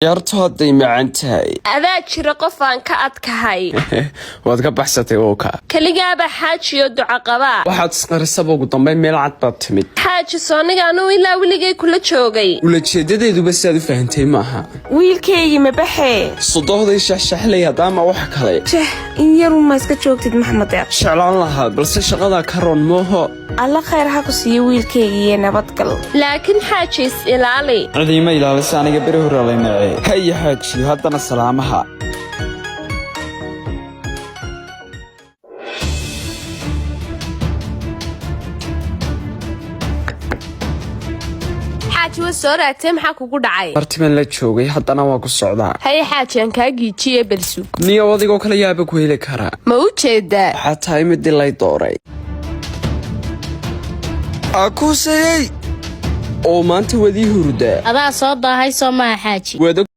Ciyaartu hadday macaan tahay. Adaa jira qof aan ka adkahay. Waad ka baxsatay ooka. Keligaaba xaajiyo duca qabaa. Waxaad isqarisaba ugu dambayn meel cad baad timid. Xaaji, sooniga anuu ilaa weligay kula joogay. Ulajeedadeeduba sidaad u fahantay maaha. Wiilkaygii mabaxee? Sodohday shaxshaxlay haddaama wax kale. Jah, in yarun ma iska joogtid, Maxmed Deeq? Jeclaan lahaa, balse shaqadaa ka roon mooho. Alla khayr ha ku siiyo wiilkaygiiyo, nabadgal. Laakiin xaaji, is ilaali. Cidiima ilaalisa, aniga beri hore lay nacee. Haya xaajiyo, haddana salaamaha. Xaaji, wa soo raagtay, maxaa kugu dhacay? Bartiman la joogay, haddana waa ku socdaa. Haye xaaji, aan kaa giijiye, balsug. Niyow, adigoo kale yaaba ku heli karaa. Ma u jeedaa? Waxaa tahay midii lay dooray akuusayey oo maanta wadii hurdaa. Adaa soo daahay, soo maha xaaji? Waad.